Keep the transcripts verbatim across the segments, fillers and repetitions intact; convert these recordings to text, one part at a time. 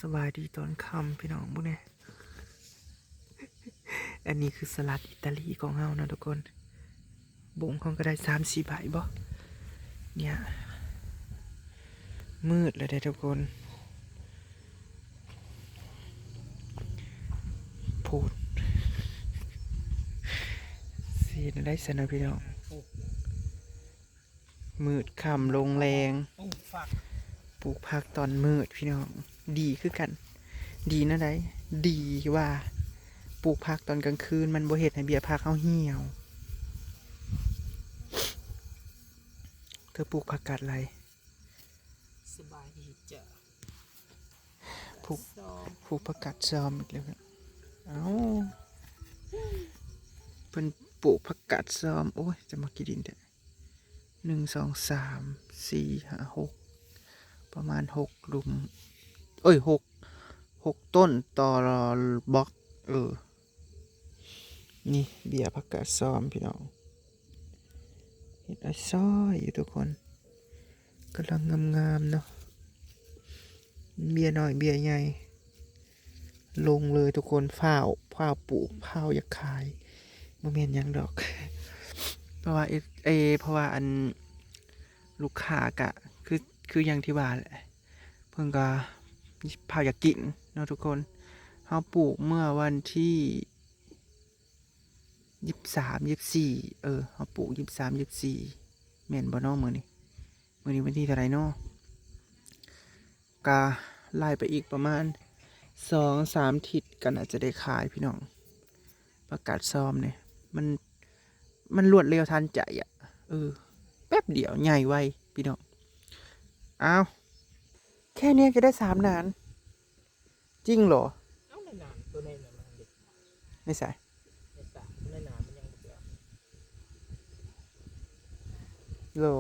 สบายดีตอนค่ำพี่น้องบุ้งเนี่ย อันนี้คือสลัดอิตาลีของเฮานะทุกคน บงของก็ได้สามสี่ใบบ่ เนี่ย มืดแล้วเด้อทุกคน พูด สีนได้สนะพี่น้อง มืดค่ำลงแลง ปลูกผัก ปลูกผักตอนมืดพี่น้อง ดีคือกัน ดีแนวใด ดีว่า ปลูกผักตอนกลางคืนมันบ่เฮ็ดให้เบี้ยผักเฮาเหี่ยว เธอปลูกผักกาดอะไร สบายดีจ้ะ ปลูก ซ้อม ปลูกผักกาดซ้อมอีกแล้ว เอ้า เพิ่นปลูกผักกาดซ้อม โอ้ย จะมากี่ดินแท้ หนึ่ง สอง สาม สี่ ห้า หก ประมาณหกหลุม เอ้ย หก หกต้นต่อบล็อก เออ นี่เบี้ยผักกาดซ้อมพี่น้อง เห็ดอ้อยซ้อยอยู่ทุกคน กำลังงามๆเนาะ เบี้ยน้อยเบี้ยใหญ่ ลงเลยทุกคน ฟ้าว ฟ้าวปลูก ฟ้าวอยากขาย บ่แม่นหยังดอก เพราะว่าเอ เอ เพราะว่าอัน ลูกค้ากะ คือ คืออย่างที่ว่าแหละ เพิ่นก็ฟ้าวอยากกินเนาะทุกคน เฮาปลูกเมื่อวันที่ ยี่สิบสาม ยี่สิบสี่ เออ เฮาปลูก ยี่สิบสาม ยี่สิบสี่ แม่นบ่เนาะมื้อนี้ มื้อนี้วันที่เท่าไหร่เนาะ ก็ไล่ไปอีกประมาณสองสามอาทิตย์ก็น่าจะได้ขายพี่น้อง ผักกาดซ้อมเนี่ย มัน มันรวดเร็วทันใจอะ เออ แป๊บเดียวใหญ่ไวพี่น้อง อ้าว แค่เนี้ยก็ได้สามหนาน จริงเหรอ เอ้า ในหนานตัวในน่ะมันเด็ก ในสาย ในสระ ในหนานมันยังบ่เกิด เหรอ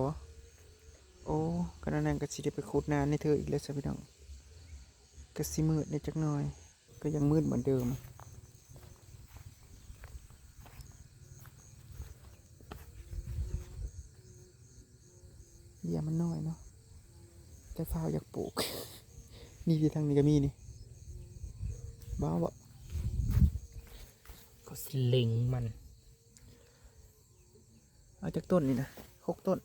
โอ้ ก็นั่นก็สิได้ไปขุดหนานให้เธออีกแล้วซะพี่น้อง ก็สิมืดแหน่จักหน่อย ก็ยังมืดเหมือนเดิม เบี้ยมันน้อยเนาะ แต่ฟ้าวอยากปลูก นี่ที่ทางนี้ก็มีนี่ ว้าวอะ ก็สิเล็งมัน เอาจากต้นนี่นะ หกต้น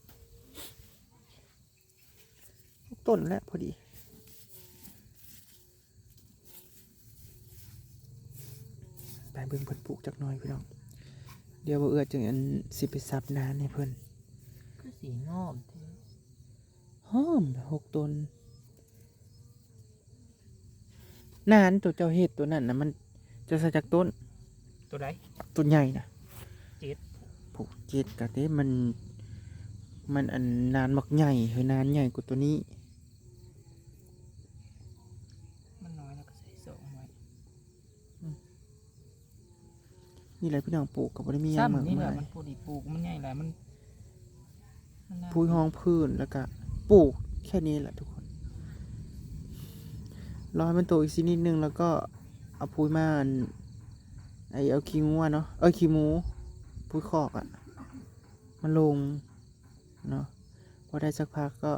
หกต้นแล้วพอดี ไปเบิ่งเพิ่นปลูกจักหน่อยพี่น้อง เดี๋ยวบ่เอื้อจังอันสิไปสับหนานให้เพิ่น คือสีงามแท้ หอม หกต้น หนานตัวเจ้าเฮ็ดตัวนั้นน่ะ มันจะใส่จักต้น ตัวใด ต้นใหญ่น่ะ เจ็ด ปลูกเจ็ดกะเด้ มัน มันอันหนานบักใหญ่ เฮ้ย หนานใหญ่กว่าตัวนี้ มันน้อยแล้วก็ใส่สองไว้ อืม นี่แหละพี่น้อง ปลูกก็บ่ได้มีหยังมากมาย ซ้ำนี่แหละ มันพอดีปลูก มันใหญ่หลาย มัน มันน่า ปุ๋ยฮองพื้น แล้วก็ปลูกแค่นี้แหละทุกคน รอให้มันโตอีกสักนิดนึง แล้วก็เอาปุ๋ยมาอัน ไอ้เอาขี้งัวเนาะ เอ้ย ขี้หมู ปุ๋ยคอกอะ มาลงเนาะ พอได้สักพักก็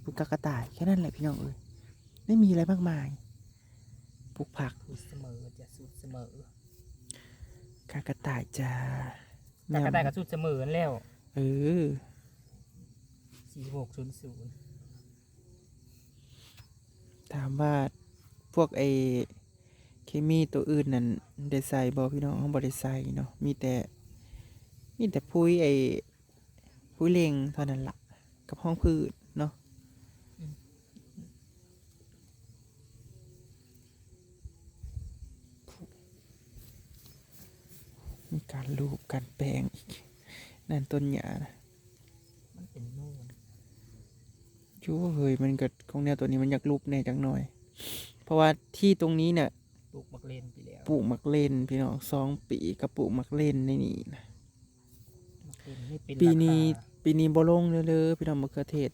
ปลูกกากระต่าย แค่นั้นแหละพี่น้องเอ้ย ไม่มีอะไรมากมาย ปลูกผัก สูตรเสมอจ้ะ สูตรเสมอ กากระต่ายจ้า กากระต่ายกับสูตรเสมอนั่นแล้ว เออ สี่หกศูนย์ศูนย์ ถามว่าพวกไอ้เคมีตัวอื่นนั่นได้ใส่บ่พี่น้อง เฮาบ่ได้ใส่เนาะ มีแต่ มีแต่ปุ๋ยไอ้ ปุ๋ยเล็งเท่านั้นล่ะ กับฮองพื้นเนาะ อืม มีการลูบการแปรงอีก นั่นต้นหญ้านะ มันเป็นโน่น อยู่เฮ้ย มันก็ของแนวตัวนี้มันอยากลูบแหน่จักหน่อย เพราะว่าที่ตรงนี้เนี่ย ปลูกหมากเลนปีแล้ว ปลูกหมากเลนพี่น้อง สองปีก็ปลูกหมากเลนในนี่นะ หมากเลนนี่เป็น ปีนี้ ราคา ปีนี้บ่ลงเลยเด้อพี่น้อง มะเขือเทศ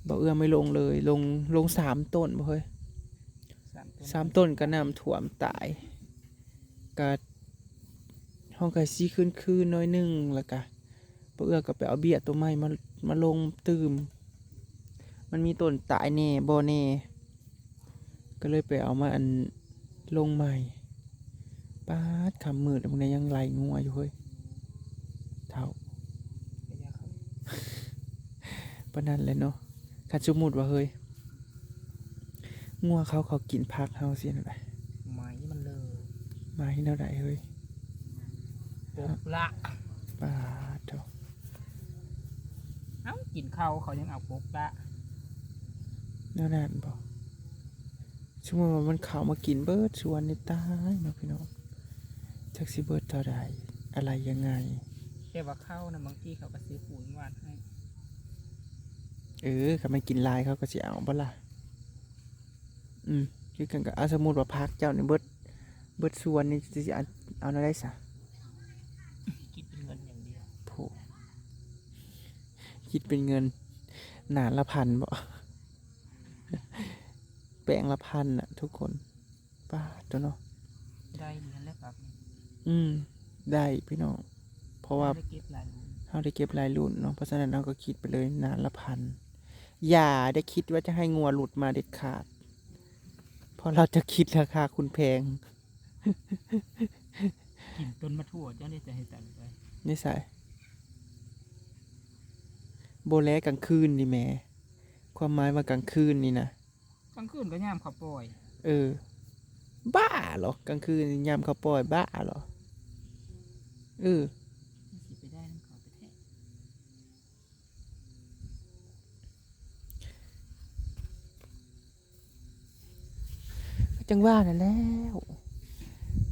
บ่เอื้อไม่ลงเลย ลง ลงสามต้นบ่เฮ้ย สามต้น สามต้นก็น้ำท่วมตาย ก็ห้องก็สิคืนๆหน่อยหนึ่ง แล้วก็บ่เอื้อก็ไปเอาเบี้ยตัวใหม่มา มาลงตื่ม มันมีต้นตายแหน่บ่แหน่ ก็เลยไปเอามาอันลงใหม่ ป๊าด ค่ำมืดแล้วพวกนี้ยังไล่งัวอยู่เฮ้ย เฒ่า ปานนั้นแหละเนาะ คันสมมุติว่าเฮ้ย งัวเขาเขากินผักเฮาสินั่นแหละ ไหมมันเลย ไหมแนวใดเฮ้ย ปกละ ป๊าดโธ่ เอ้า กินข้าวเขายังเอาปกละ แนวนั้นบ่ สมมุติว่ามันเข้ามากินเบิดสวนนี่ตายเนาะพี่น้อง จักสิเบิดเท่าใด อะไรยังไง แต่ว่าข้าวนะบางทีเขาก็ซื้อปุ๋ยหว่านให้ เออ คันมันกินหลายเขาก็สิเอาบ่ล่ะ อืม คือกันก็ อ่ะ สมมุติว่าผักเจ้านี่เบิด เบิดสวนนี่สิเอา เอาแนวใดซะ คิดเป็นเงินอย่างเดียว โผ คิดเป็นเงิน หนาละพันบ่ แปลงละพันน่ะทุกคน ป๊าดโธ่เนาะ ได้เงินแล้วครับ อืม ได้พี่น้อง เพราะว่า ได้เก็บหลายรุ่น เฮาได้เก็บหลายรุ่นเนาะ เพราะฉะนั้นเฮาก็คิดไปเลยหนาละพัน อย่าได้คิดว่าจะให้งัวหลุดมาเด็ดขาด เพราะเราจะคิดราคาคุณแพง กินต้นมะทั่วเจ้านี่จะให้ตันไป นี่ใส่ บ่แลกลางคืนนี่แหม ความหมายว่ากลางคืนนี่นะ กลางคืนก็ยามเขาปล่อย เออ บ้าเหรอ กลางคืนยามเขาปล่อย บ้าเหรอ เออ มันสิไปได้นำเขาแท้ ก็จั่งว่านั่นแหล้ว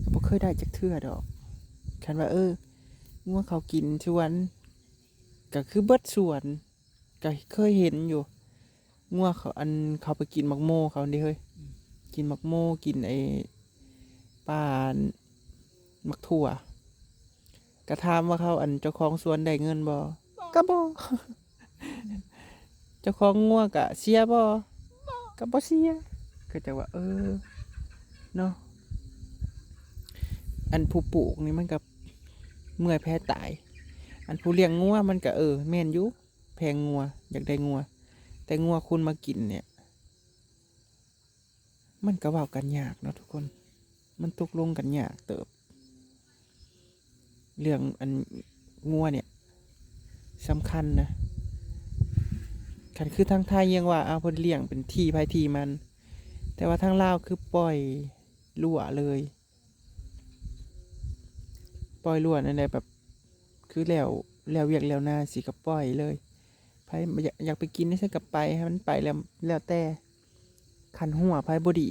ก็บ่เคยได้จักเทื่อดอก คันว่า เออ งัวเขากินสวน ก็คือเบิดสวน ก็เคยเห็นอยู่ งัวเขา อันเขาไปกินหมากโมเขาเด้เฮ้ย อืม กินหมากโม กินไอ้ ปาน หมากถั่ว ก็ถามว่าเขา อันเจ้าของสวนได้เงินบ่ บ่ ก็บ่ เจ้าของงัวก็เสียบ่ บ่ ก็บ่เสีย ก็จะว่า เออ เนาะ อันผู้ปลูกนี่มันก็เมื่อยแพ้ตาย อันผู้เลี้ยงงัวมันก็ เออ แม่นอยู่ แพงงัว อยากได้งัว แต่งัวคุณมากินเนี่ย มันก็เว้ากันยากเนาะทุกคน มันตกลงกันยากเติบ เรื่องอันงัวเนี่ยสำคัญนะ คันคือทางไทยยังว่า เอา เพิ่นเลี้ยงเป็นที่ไผที่มัน แต่ว่าทางลาวคือปล่อยลั่วเลย ปล่อยลั่วนั่นแหละ แบบ คือแล้ว แล้วเวียกแล้วนาสิก็ปล่อยเลย ไผอยาก อยากไปกินนี่ ใส่ก็ไป ให้มันไปแล้ว แล้วแต่ คันงัวไผบ่ดี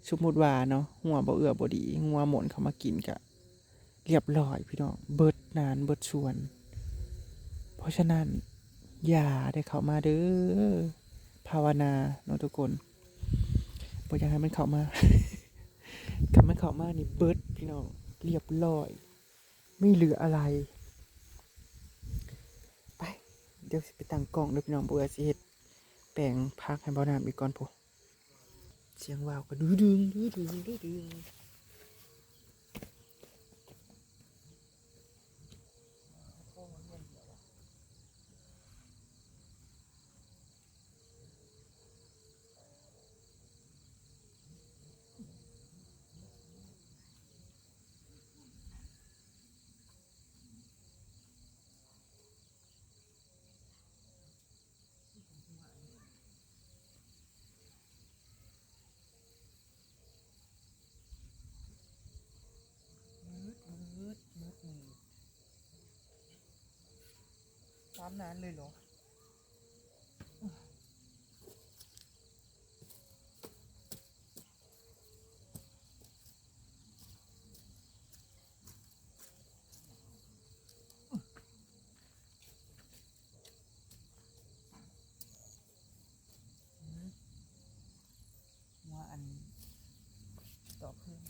สมมุติว่าเนาะ งัวบ่เอื้อบ่ดี งัวหม่นเข้ามากินก็เรียบร้อยพี่น้อง เบิดนานเบิดสวน เพราะฉะนั้น อย่าได้เข้ามาเด้อ ภาวนาเนาะทุกคน บ่อยากให้มันเข้ามา ถ้ามันเข้ามานี่เบิดพี่น้อง เรียบร้อย ไม่เหลืออะไร ไป เดี๋ยวสิไปตั้งกล้องเด้อพี่น้อง เพื่อสิเฮ็ดแปลงผักให้บ่าวน้ำอีกก่อนพุ้น เสียงว้าวก็ดื้อดึง ดื้อดึง ดื้อดึง มืด มืด มืด มืด ตามนั้นเลยเหรอ ว่าอัน ต่อเพิ่ม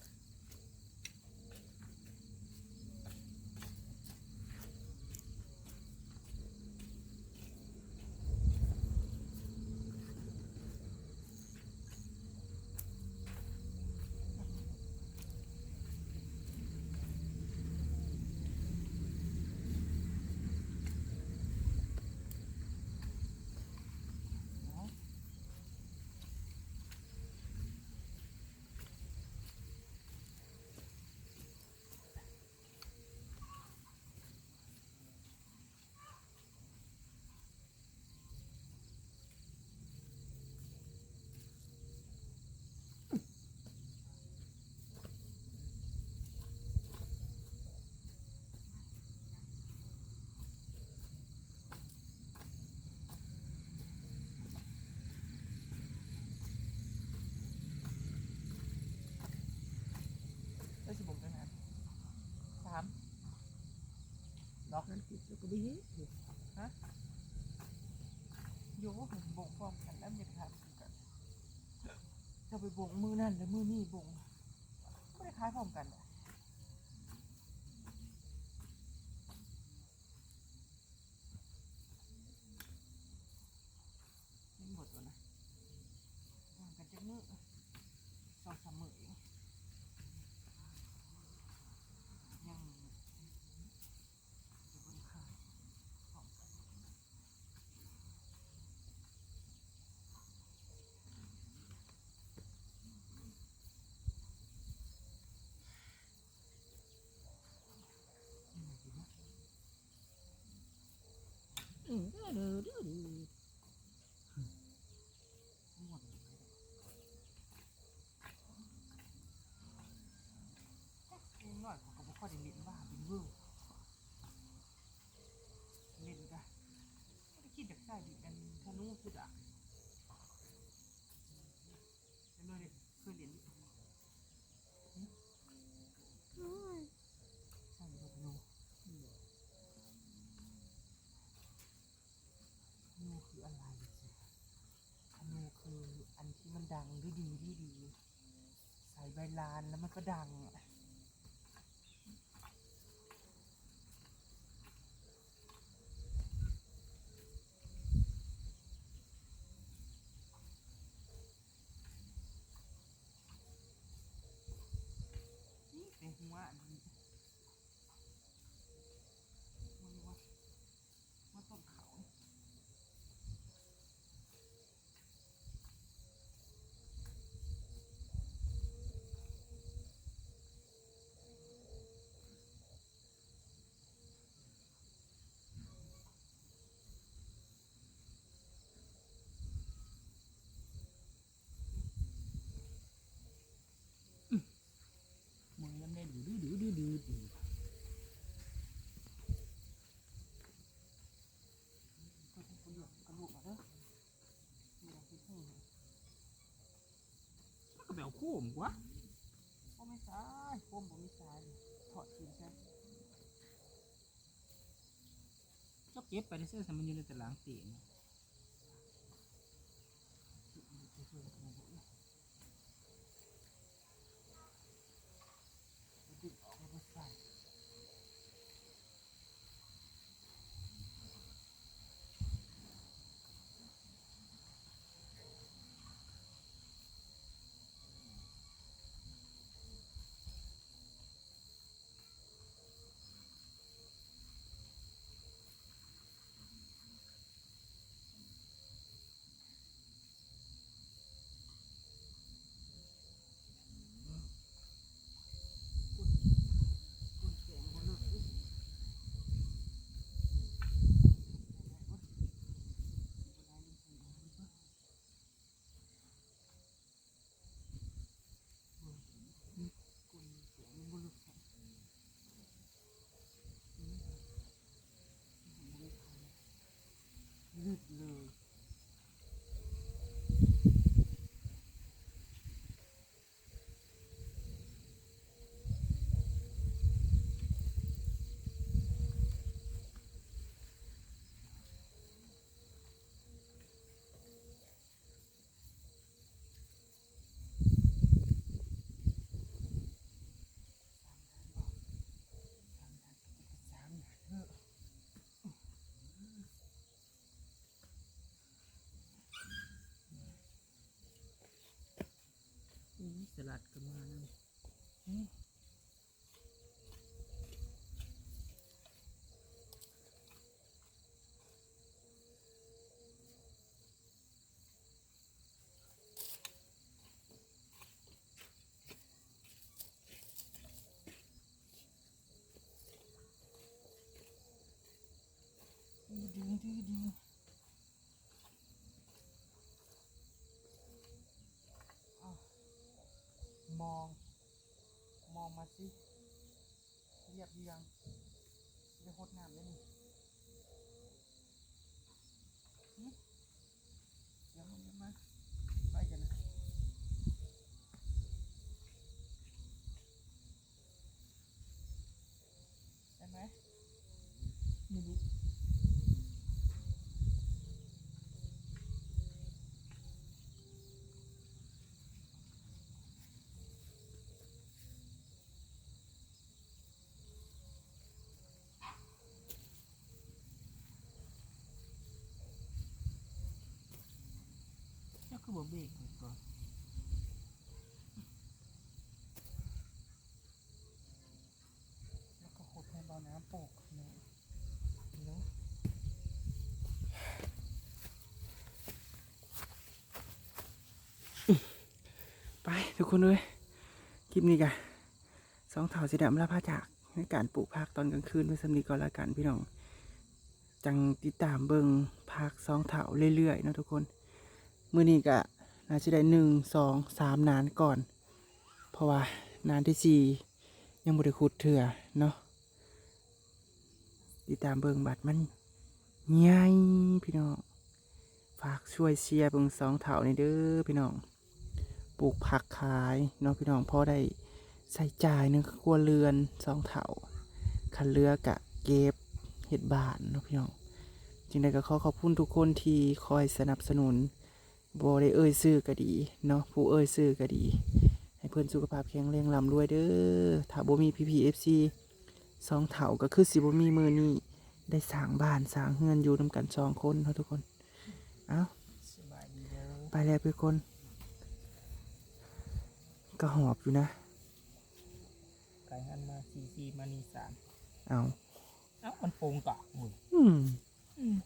เนาะ มันกินแล้วก็ไปเฮ็ดอยู่ ฮะ โยบ่งพร้อมกันแล้วมันจะไปทำคือกัน จะไปบ่งมือนั่นแล้วมือนี่บ่ง ไม่ได้ขายพร้อมกันอะ นี่หมดแล้วนะ ห่างกันจักมื้อ สองสามมื้อเอง ยังจะเบิ่งข่าวพร้อมกัน อืมเด้อเด้อเด้อเด้อ ม่วนเลย จักเด็กน้อยเขาก็บ่ค่อยได้เล่นว่าเป็นเวิลด์ เล่นกะ บ่ได้คิดอยากใส่ดินกันธนูสุดา เห็นบ่เด้ เคยเล่นอยู่ หึ ใส่บ่ธนู ธนูคืออะไรสิ ธนูคืออันที่มันดังดีดีดีดี ใส่ใบลานแล้วมันก็ดังอะ นี่เป็นหัวอันนี้ มันว่า มาต้นเขา มือยังได้ดื้อดื้อดื้อดื้อดื้อ ก็ได้ประโยชน์กระดูกมาเด้อ ไม่อยากกินเพิ่มเลย มันก็แบบโค้งกว่า ก็ไม่ใช่โค้งผมไม่ใช่ ถอดทิ้งใช่ เจ้าเก็บไปได้เสื้อสามันอยู่ในตารางเตียง ดึงออกมาใส่สลัดก็มานะดึงดึงดึง มอง มองมาสิ เรียบเรียง ได้หดน้ำได้นี่ เดี๋ยวมันจะมาไปกันนะ ได้ไหม แล้วคือบ่เบรกไว้ก่อน แล้วก็ขุดให้บ่อน้ำปลูกเนี่ยเนาะ ไปทุกคนเอ้ย คลิปนี้กะสองเฒ่าสิได้อำลาพาจากในการปลูกผักตอนกลางคืนไว้ส่ำนี้ก่อนละกันพี่น้อง จั่งติดตามเบิ่งผักสองเฒ่าเรื่อยๆเนาะทุกคน มื้อนี้กะน่าสิได้หนึ่ง สอง สาม นานก่อน เพราะว่านานที่สี่ยังบ่ได้ขุดเทื่อเนาะ ติดตามเบิ่งบัดมันใหญ่พี่น้อง ฝากช่วยเชียร์เบิ่งสองเฒ่านี่เด้อพี่น้อง ปลูกผักขายเนาะพี่น้อง พอได้ใช้จ่ายในครัวเรือนสองเฒ่า คันเหลือกะเก็บเฮ็ดบ้านเนาะพี่น้อง จั่งใดก็ขอขอบคุณทุกคนที่คอยสนับสนุน บ่ได้เอ่ยชื่อก็ดีเนาะ ผู้เอ่ยชื่อก็ดี ให้เพิ่นสุขภาพแข็งแรงร่ำรวยเด้อ ถ้าบ่มีพี่ๆ เอฟซี สองเฒ่าก็คือสิบ่มีมื้อนี้ ได้สร้างบ้านสร้างเฮือนอยู่นำกันสองคนเนาะทุกคน เอ้า สบายดีเด้อ ไปแล้วทุกคน ก็หอบอยู่นะ ไกลหันมาสี่สี่ มานี่สาม เอา เอ้า มันโป่งกะมึง อืม อืม